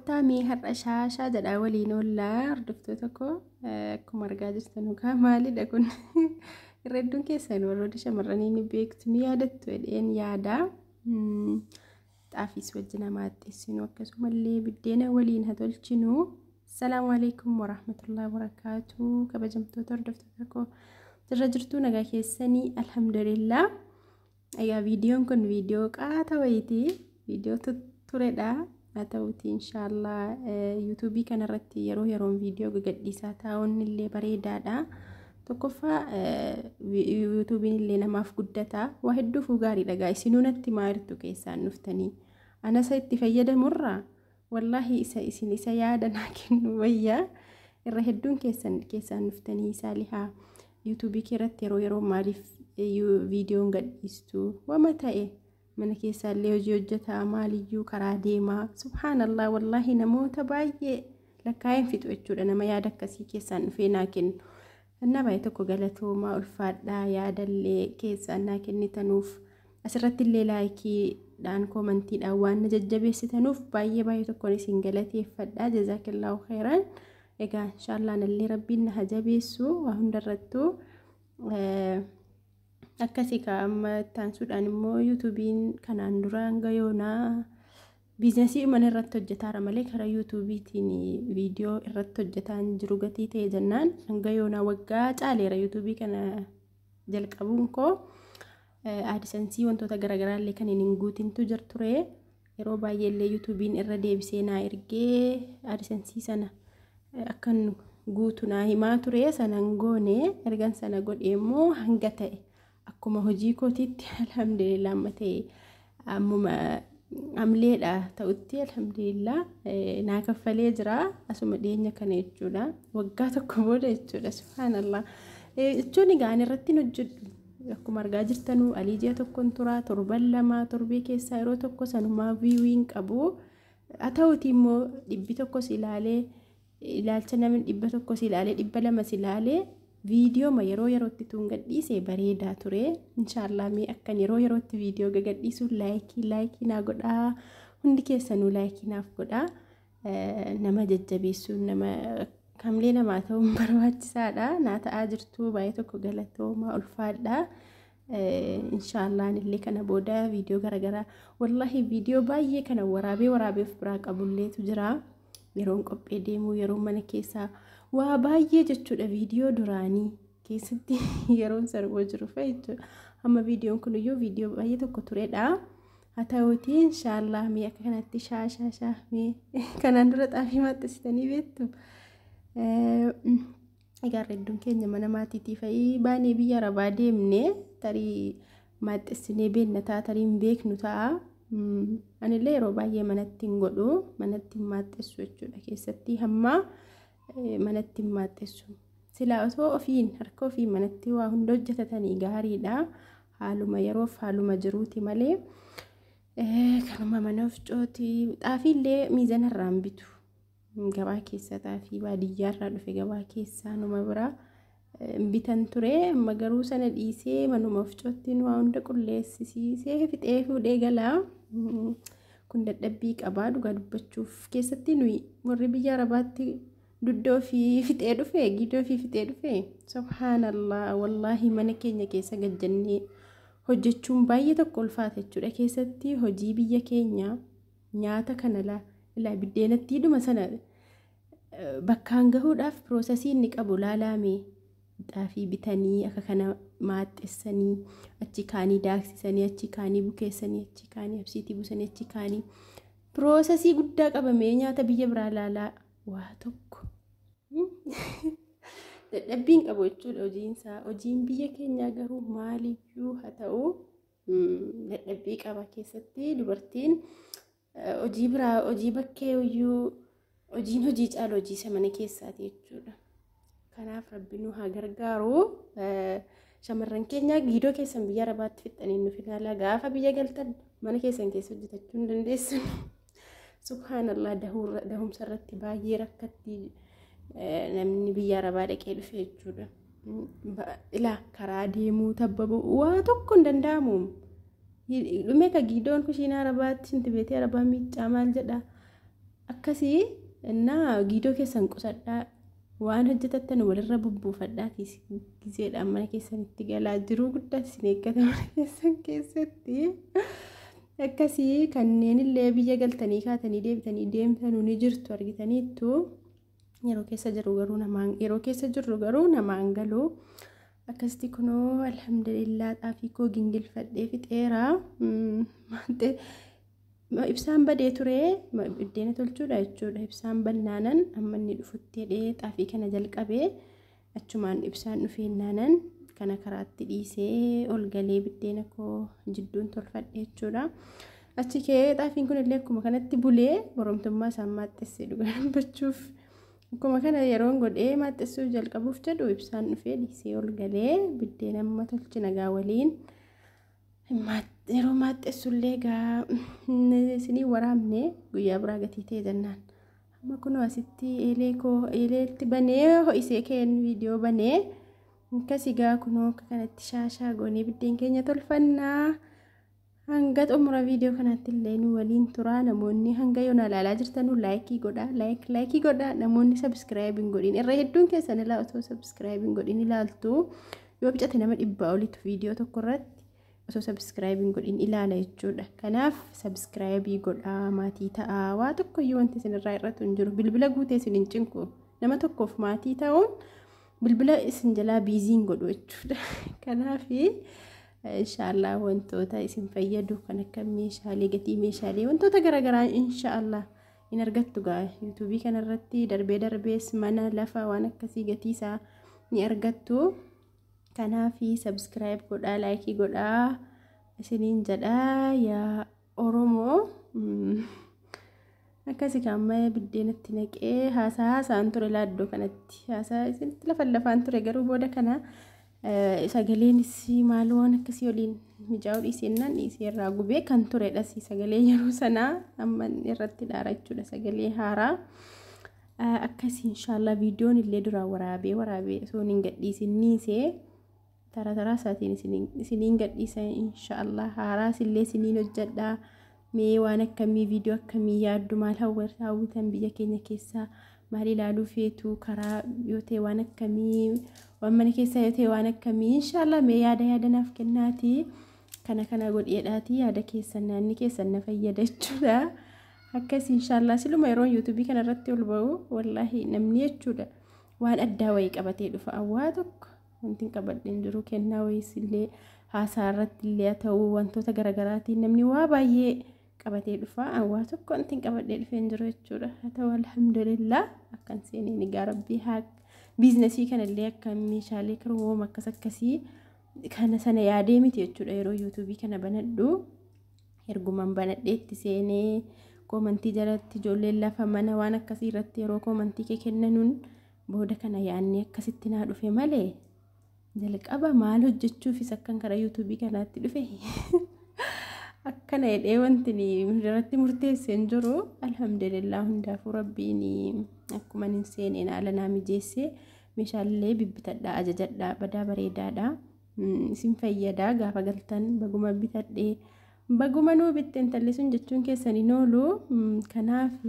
Koottaa mee har'a shaashaa jedhaa waliin oollaa hordoftoota koo. Akkuma argaa jirtan egaa maalidha kun? Irra hedduun keessan warroota shamarranii ni beektu, ni yaadattu jedheen yaada. Xaafiis wajjin hamaaxxeessinu, akkasumallee biddeena waliin haa tolchinu. Salaamu alaikum warahmatullahi wabarakaatu. Kabajamtoota hordoftoota koo, jirra jirtuu? Nagaa keessanii? Alhamdulillah. Egaa viidiyoon kun viidiyoo qaata wayiiti. Viidiyoo turedha. Haa ta'uuti, inshaallah yuutuubii kanarratti yeroo yeroon viidiyoo gagadhiisaa taa'uun illee bareedaadha. Tokkoffaa, yuutuubiin illee namaaf guddata. Waa hedduufuu gaariidha gaa. Isinuu natti maa jirtu keessaan dhuftanii. Anasa itti fayyadamurraa wallaahi isa isin isa yaada naa kennu wayyaa. Irra hedduun keessan keessaan dhuftanii, "Saalihaa, yuutuubii irratti yeroo yeroo maaliif viidiyoon gadhiistu?" Wama ta'e mana keessaallee hojii hojjetaa, maaliyyuu karaa deemaa, subhaanallah, wallaahi namoota baay'ee lakkaa'een fixu jechuudha, nama yaada akkasii keessaan dhufee naa kennu. Innaa baay'ee tokko galatoomaa, ulfaadhaa. Yaadallee keessaan naa kennitanuuf, asirratti illee likeiidhaan commentiidhaan waan na jajjabeessitanuuf baay'ee baay'ee tokkoon isin galateeffadha. Jazaakallaahu khairan. Egaa inshaallah nallee rabbiin na jabeessu waa hundarrattuu. Akkasii kaa. Amma ittaansuudhaan immoo yuutuubiin kanaan dura hanga yoonaa businessii mana irratti hojjetaara malee karaa yuutuubiitiin viidiyoo irratti hojjetaa hin jiru. Gatii ta'e jennaan hanga yoonaa waggaa caaleera yuutuubii kana jalqabuun koo. AdSenseii wantoota garaagaraa illee kan hin guutintu jira ture. Yeroo baay'ee illee yuutuubiin irra deebisee naa ergee AdSenseii sana akkan guutu naa himaa ture. Sanan goone. Ergan sana godhe immoo hanga ta'e akkuma hojii kootiitti, alhamdulillah, amma ta'e ammuma amleedha ta'utti, alhamdulillah, naa kaffalee jira asuma dhiyeenya kana jechuudha, waggaa tokko booda jechuudha. Subhaanallah jechuun egaa ani irratti hin hojjedhu. Akkuma argaa jirtanuu alii ji'a tokkoon tura, torban 2, torbee keessaa yeroo tokko sanumaa viewiin qabu. Haa ta'uuti immoo 100s ilaalee, ilaalcha namni 100s ilaalee, 200s ilaalee, viidiyooma yeroo yerootti tuun gadhiise bareedaa ture. Inshaallah mee akkan yeroo yerootti viidiyoo gagadhiisu likeii likeii naa godhaa. Hundi keessanuu likeii naaf godhaa. Nama jajjabeessuun, nama kamlee namaa ta'uun barbaachisaadha. Naa ta'aa jirtu, baay'ee tokko galatoomaa, ulfaadha. Inshaallah illee kana booda viidiyoo garaagaraa, wallaahi viidiyoo baay'ee kana waraabee waraabee of biraa qabulleetu jira. Yeroon qophee deemuu, yeroo mana keessaa, waa baay'ee jechuudha. Viidiyoo duraanii keessatti yeroon sarboo jiru fa'a jechuudha. Amma viidiyoon kun iyyuu viidiyoo baay'ee tokko turedha. Haa ta'uutii inshaallah mee akka kanatti shaa shaa shaa. Mee kanaan dura xaafii maxxansitanii beektu? Egaa hedduun keenya mana maatiitii fa'ii baanee biyya arabaa deemnee tarii maxxansinee beekna ta'a, tarii hin beeknu ta'a. Anillee yeroo baay'ee manatti hin godhu, manatti hin maxxansu jechuudha. Keessatti hamma manatti hin maxxansu. Silaa osoo ofiin harka ofiin manatti waa hunda hojjetatanii gaariidha. Haaluma yeroof haaluma jiruuti malee kanuma mana ofcooti. Xaafiillee miizanarraa hin bitu. Gabaa keessa xaafii baadiyyaarraa dhufe gabaa keessaa numa biraa bitan ture. Amma garuu sana dhiisee manuma ofcootti waa hunda qulleessisiisee fixee fuudhee galaa. Kun dadhabbii qabaa dhugaa dubbachuuf. Keessatti nuyi warri biyya arabaatti dugda ofii fixee dhufe, giidoo ofii fixee dhufe, subhaanallah, wallaahi mana keenya keessa gajjannee hojjechuun baay'ee tokko ulfaata jechuudha. Keessatti hojii biyya keenya nyaata kana laa biddeenatti dhuma sana bakkaan gahuudhaaf processii inni qabu laalaame. Xaafii bitanii, akka kana maaxxessanii, achi kaanii daaksisanii, achi kaanii bukeessanii, achi kaanii absiitii buusanii, achi kaanii processii guddaa qabamee. Nyaata biyya biraa laalaa, waa tokko dadhabbiin qabu jechuudha hojiinsaa. Hojiin biyya keenyaa garuu maaliyyuu haa ta'u dadhabbii qaba. Keessatti dubartiin hojii biraa, hojii bakkee iyyuu, hojiin hojii caalu hojii isa mana keessaati jechuudha. Kanaaf rabbi nu haa gargaaru. Shamarran keenya, giidoo keessan biyya arabaatti fixxanii nu ilaala. Gaafa biyya galtan mana keessan keessa hojjetachuu hin dandeessan. Subhaanallah, dahumsa irratti baay'ee rakkatti namni biyya arabaa dhaqee dhufe jechuudha. Ilaa karaa deemuu, tabba bu'uu, waa tokko hin danda'amu. Dhumee ka giidoon kushiinaa arabaatti, shinti beetee arabaa miiccaa maal jedha. Akkasii innaa giidoo keessan qusadhaa, waan hojjetattan walirra bubbuufadhaatii gizeedhaan mana keessanitti galaa jiruu guddaa isin eeggata mana keessan keessatti. Akkasii kanneen illee biyya galtanii kaatanii deebitanii deemtanuu ni jirtu argitaniittu. Yeroo keessa jiru garuu namaan, yeroo keessa jirru garuu namaan galu. Akkasitti kunoo alhamdulillah xaafii koo gingilfadhee fixeera. Ibsaan badee ture, buddeena tolchuudha jechuudha. Ibsaan bannaanan amma inni dhufutti jedhee xaafii kana jalqabee, achumaan ibsaan dhufeennaanan kana karaatti dhiisee ol galee buddeena koo jidduun tolfadhe jechuudha. Achi kee xaafiin kun illee akkuma kanatti bulee boromtummaa isaan maaxxessee, dhugaa dubbachuuf. Akkuma kana yeroon godhee maaxxessuu jalqabuuf jedhu ibsaan dhufee dhiisee ol galee buddeena amma tolchi nagaa waliin. Yeroo maaxxessullee gaa isinii waraabne, guyyaa biraa gatii ta'e jennaan. Amma kunoo asitti eelee koo eeleetti banee ho'isee keen viidiyoo banee akkasii gaa kunoo akka kanatti shaashaa goonee biddeen keenya tolfannaa. Hanga xumura viidiyoo kanaatti illee nu waliin turaa. Namoonni hanga yoona ilaalaa jirtan like godhaa, like like godhaa. Namoonni subscribe hin godhin, irra hedduun keessan ilaa otoo subscribe hin godhin ilaaltu. Yoo bicate nama 100 olitu viidiyoo tokko irratti osoo subscribe hin godhin ilaala jechuudha. Kanaaf subscribe godhaa, maatii ta'aa. Waa tokkoyyuu wanti isinirraa irratti hin jiru. Bilbila guutee isin hin cinqu. Nama tokkoof maatii ta'uun bilbila isin jalaa busy hin godhu jechuudha. Kanaaf inshaallah wantoota isin fayyadu kan akka meeshaalee, gatii meeshaalee, wantoota garaagaraa inshaallah hin argattu gaa yuutuubii kanarratti. Darbee darbees mana, lafa, waan akkasii gatii isaa ni argattu. Kanaaf subscribe godhaa, like godhaa isiniin jedhaa yaa Oromoo. Akkasii kan amma biddeenatti naqee haasaa haasaan ture laaddoo kanatti, haasaa isinitti lafa lafaan ture, garuu booda kana sagaleenis maal waan akkasii waliin mijaa'uu dhiisennaan dhiisee irraa gubee kan turedha. Sagalee yeroo sanaa amma irratti dhaara jechuudha, sagalee haaraa. Akkasii inshaallah viidiyoon illee duraan waraabee waraabee osoo hin gadhiisin niisee tara taraa isaatiin isiniin gadhiisa inshaallah. Haaraas illee isiniin hojjedha. Mee waan akkamii, viidiyoo akkamii yaaddu? Maal hawwitan? Biyya keenya keessaa maal ilaaluu feetu? Karaa yoo ta'e waan akkamii, waan mana keessaa yoo ta'e waan akkamii? Inshaallah mee yaada yaada naaf kennaati, kana kana godheedhaati yaada keessan, naanni keessan na fayyada jechuudha. Akkas inshaallah siluma yeroo yuutuubii kanarratti ol ba'u wallaahi namni jechuudha waan addaa wayii qabatee dhufa. Awwaa tokko wanti hin qabadheen jiru, kennaa wayiis illee haasaa irratti illee haa ta'u, wantoota garaagaraatiin namni waa baay'ee qabatee dhufa. Awwaa tokko wanti hin qabadhee dhufee hin jiru jechuudha. Haa ta'u, alhamdulillah, akkan seenee egaa rabbii haa business kanallee akka meeshaalee kirwoom akkas akkasii kana sana yaadee miti jechuudha. Yeroo yuutuubii kana banadhu, ergumaan banadheetti seenee comment jalatti ijoolleen lafa, mana, waan akkasii irratti yeroo comment kee kennanuun booda kana yaadnee akkasitti naa dhufe malee, jalqaba maal hojjechuufis akkan karaa yuutuubii kanaatti dhufe akkana jedhee wanti irratti murteessee hin jiru. Alhamdulillah, hundaafuu rabbiin akkuma hin seeneen haala naa mijeessee. Meeshaalee bibbitadhaa, ajajadhaa, badaa bareedaadha. Isin fayyadaa gaafa galtan baguma bitadhee, baguma nuu bitte intalli sun jechuun keessan hin oolu. Kanaaf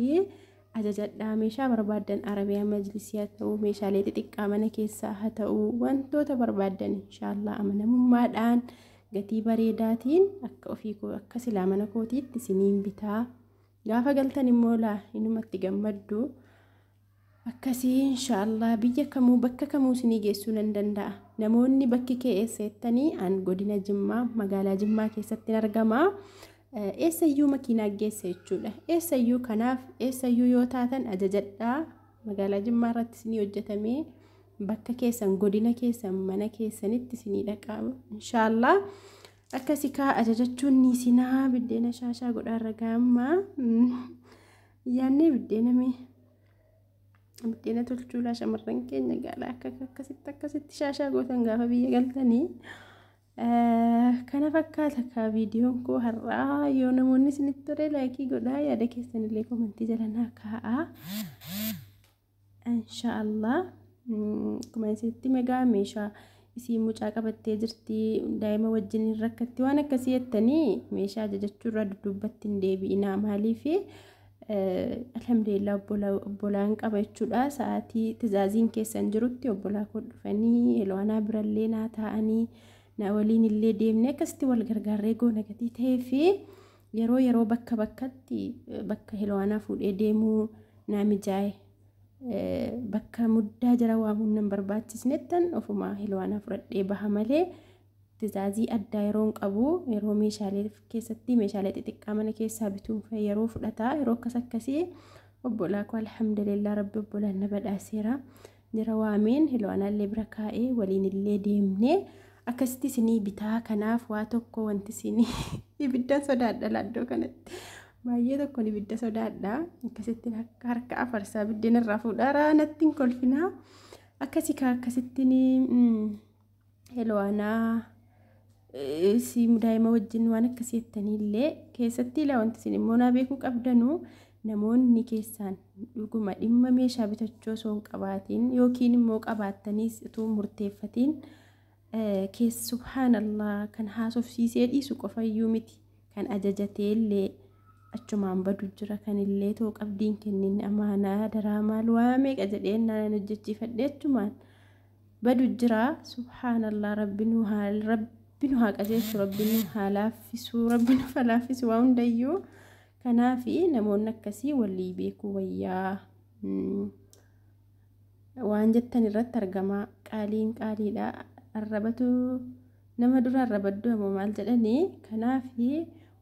ajajadhaa meeshaa barbaaddan, arabiyaa majlisii haa ta'u, meeshaalee xixiqqaa mana keessaa haa ta'u, wantoota barbaaddan inshaallah amanamummaadhaan gatii bareedaatiin akka ofii koo akka silaa mana kootiitti isiniin bitaa. Gaafa galtan immoo laa inumatti gammaddu. Akkasii inshaallah biyya kamuu bakka kamuu isinii geessuu nan danda'a. Namoonni bakki kee eessa jettanii, an godina Jimmaa, magaalaa Jimmaa keessatti argama. Eessayyuu makiinaa geessa jechuudha. Eessayyuu, kanaaf eessayyuu yoo taatan ajajadhaa. Magaalaa Jimmaa irratti isinii hojjetamee bakka keessan, godina keessan, mana keessanitti isinii dhaqaa inshaallah. Akkasii kaa ajajachuun ni sinaa biddeena shaashaa godhaarra gaamma. Yaannee biddeena mee biddeena tolchuudhaa shamarran keenya gaala akka akkasitti akkasitti shaashaa gootan gaafa biyya galtanii. Kana fakkaata kaa viidiyoon koo har'aa. Yoo namoonni isinitti tole like godhaa, yaada keessanillee comment jala naa kaa'aa. Inshaallah akkuma isinitti megaa meeshaa isii mucaa qabattee jirti, daa'ima wajjin hin rakkatti, waan akkasii jettanii meeshaa ajajachuurraa dudduubatti hin deebi'inaa. Maaliif Alhamdulillah, obbolaan qaba jechuudha. Sa'aatii tizaaziin keessan jirutti obbolaa koo dhufanii Elo'anaa birallee naa taa'anii, na waliin illee deemnee akkasitti wal gargaarree goona gatii ta'ee fi yeroo yeroo bakka bakkatti bakka Elo'anaa fuudhee deemuu naa mijaa'e. Bakka muddaa jara waamuun nan barbaachisnettan ofuma Elo'anaa fudhadhee baha malee, tizaazii addaa yeroon qabu, yeroo meeshaalee keessatti meeshaalee xixiqqaa mana keessaa bituun yeroo fudhataa, yeroo akkas akkasii obbolaa koo, alhamdulillah, rabbi obbolaan na badhaaseera. Jara waameen Elo'anaallee bira kaa'ee waliin illee deemnee akkasitti isinii bitaa. Kanaaf waa tokko wanti isinii, ibiddan sodaadha, laaddoo kanatti baay'ee tokkoon ibidda sodaadha. Akkasitti harka afarsaa biddeen irraa fuudhaa, natti hin kolfinaa. Akkasii ka akkasittiin Elo'anaa si daa'ima wajjin waan akkasii jettaniillee keessatti ilaa, wanti isin immoo naa beekuu qabdanuu, namoonni keessaan dhuguma dhimma meeshaa bitachuu osoo hin qabaatiin yookiin immoo qabaattaniis utuu murteeffatiin keessa, subhaanallah, kan haasofsiisee dhiisu qofayyuu miti, kan ajajatee illee achumaan badu jira, kan illee too qabdiin kennin amaanaa daraa maal waa meeqa jedheen naan hojjechiifadhee achumaan badu jira. Subhaanallah, rabbi nu haa qajeelchu, rabbi nu haa laaffisu, rabbi nu haa laaffisu waa hundayyuu. Kanaafi namoonni akkasii walii beekuu wayyaa waan jettan irratti argama. Qaaliin qaaliidha, arrabatu nama dura arrabaddu ammoo maal jedhanii. Kanaafi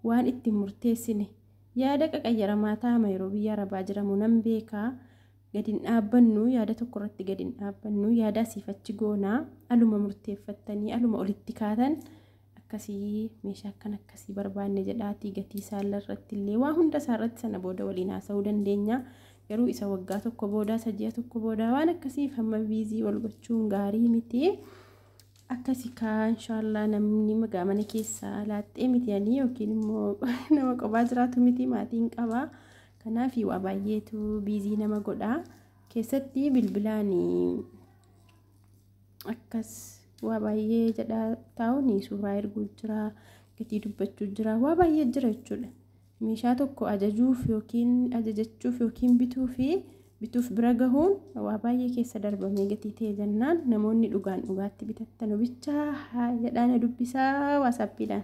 waan ittiin murteessine yaada qaqayyaramaa taa'ama. Yeroo biyya arabaa jiramu nan beekaa, gadi hin dhaabbannu, yaada tokko irratti gadi hin dhaabbannu, yaada asiif achi goonaa. Aluma murteeffattanii aluma olitti kaatan akkasii meeshaa akkan akkasii barbaanne jedhaatii gatii isaalla irratti illee waa hunda isaa irratti sana booda waliin haasa'uu dandeenya. Garuu isa waggaa tokko boodaa, isa ji'a tokko boodaa, waan akkasiif hamma busy wal gochuun gaarii miti. Akkasi kaa, inshaallah, namni magaa mana keessaa laaxxee miti ani, yookiin immoo nama kophaa jiraatu miti, maatiin qaba. Kanaaf waa baay'eetu busy nama godha. Keessatti bilbilaan akkas waa baay'ee jedhaa taa'uun, suuraa erguu jira, gatii dubbachuu jira, waa baay'ee jira jechuudha. Meeshaa tokko ajajuuf yookiin ajajachuuf yookiin bituuf bira gahuun waa baay'ee keessa darbamee gatii ta'e jennaan, namoonni dhugaan dhugaatti bitattan bichaa jedhaan dubbisaa WhatsAppiidhaan.